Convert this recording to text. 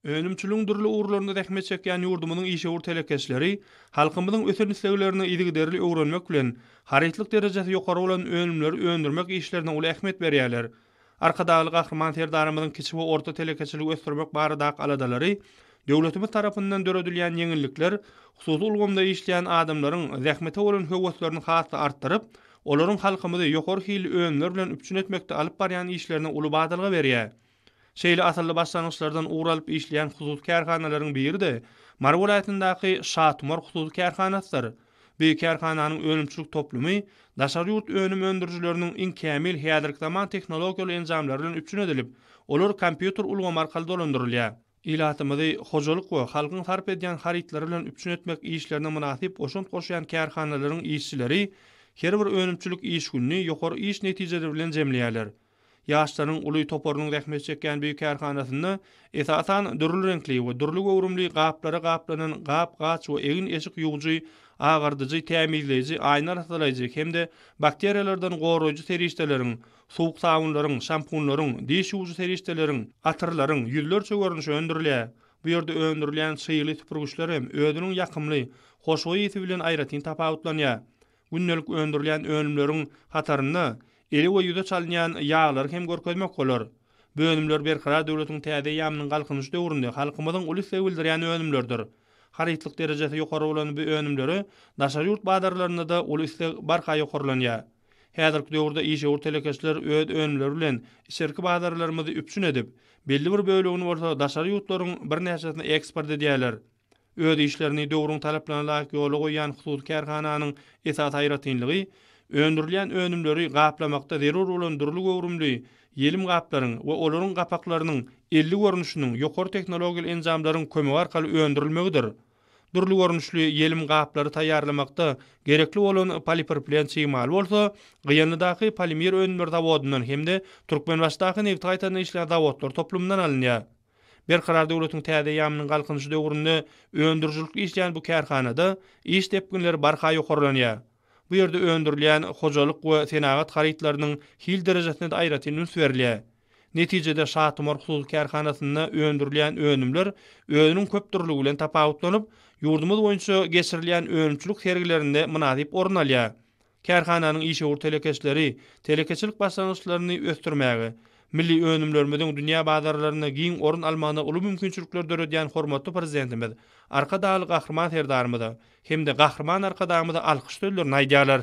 Önümçiligiň dürli ugurlarynda zähmet çekýän ýurdumyzyň işewür telekeçileri halkymyzyň ösen isleglerini yzygiderli öwrenmek bilen, harytlyk derejesi ýokary bolan önümleri öndürmek işlerine uly ähmiýet berýärler. Arkadagly Gahryman Serdarymyzyň kiçi we orta telekeçiligi ösdürmek baradaky aladalary, döwletimiz tarapyndan döredilýän ýeňillikler hususy ulgamda işleýän adamlaryň zähmete bolan höweslerini has-da artdyryp, olaryň halkymyzy ýokary hilli önümler bilen üpjün etmekde alyp barýan işlerine uly badalga berýär. Şeýle asylly başlangyçlardan ugur alyp işleýän hususy kärhanalaryň biri-de Mary welaýatyndaky Şatumar hususy kärhanasydyr. Bu kärhananyň önümçilik toplumy daşary ýurt önüm öndürijileriniň iň kämil häzirki zaman tehnologiýaly enjamlary bilen üpjün edilip, olar kompýuter ulgamy arkaly dolandyrylýar. Ilatymyzy hojalyk we halkyň sarp edýän harytlary bilen üpjün etmek işlerine mynasyp goşant goşýan kärhanalaryň işçileri her bir önümçilik iş gününi ýokary iş netijeleri bilen jemleýärler. Ýaşlaryň uly toparynyň zähmet çekýän bu kärhanasynda, esasan, dürli reňkli we dürli göwrümli gaplara gaplanan gap-gaç we egin-eşik ýuwujy, agardyjy, tämizleýji, aýna arassalaýjy hem-de bakteriýalardan goraýjy serişdeleriň, suwuk sabynlaryň, şampunlaryň, diş ýuwujy serişdeleriň, atyrlaryň ýüzlerçe görnüşi öndürilýär. Bu ýerde öndürilýän çygly süpürgiçler hem özüniň ýakymly, hoşboý ysy bilen aýratyn tapawutlanýar. Gündelik öndürilýän önümleriň hatarynda ele we ýüze çalynýan ýaglary hem görkezmek bolar. Bu önümler Berkarar döwletiň täze eýýamynyň Galkynyş döwründe halkymyzyň uly isleg bildirýän önümleridir. Harytlyk derejesi ýokary bolan bu önümlere daşary ýurt bazarlarynda-da uly isleg barha ýokarlanýar. Häzirki döwürde işewür telekeçiler öz önümleri bilen içerki bazarlarymyzy üpjün edip, belli bir bölegini bolsa daşary ýurtlaryň birnäçesine eksport edýärler. Öz işlerini döwrüň talaplaryna laýyk ýola goýýan hususy kärhananyň esasy aýratynlygy, öndürilýän önümleri gaplamakda zerur bolan dürli göwrümli ýelim gaplaryň we olaryň gapaklarynyň 50 görnüşiniň ýokary tehnologiýaly enjamlaryň kömegi arkaly öndürilmegidir. Dürli görnüşli ýelim gaplary taýýarlamakda gerekli bolan polipropilen çig maly bolsa, Gyýanlydaky polimer önümleri zawodyndan hem-de Türkmenbaşydaky nebti gaýtadan işleýän zawodlar toplumyndan alynýar. Berkarar döwletiň täze eýýamynyň Galkynyşy döwründe öndürijilikli işleýän bu kärhanada iş depginleri barha ýokarlanýar. Bu ýerde öndürilýän hojalyk we senagat harytlarynyň hil derejesine-de aýratyn üns berilýär. Netijede Şatumar hususy kärhanasynda öndürilýän önümler özüniň köpdürlügi bilen tapawutlanyp, ýurdumyz boýunça geçirilýän önümçilik sergilerinde mynasyp orun alýar. Kärhananyň işewür telekeçileri telekeçilik başlangyçlaryny ösdürmäge, milli önümlerimiziň dünýä bazarlarynda giň orun almagyna uly mümkinçilikler döredýän hormatly Prezidentimiz Arkadagly Gahryman Serdarymyza hem-de Gahryman Arkadagymyza alkyş sözlerini aýdýarlar.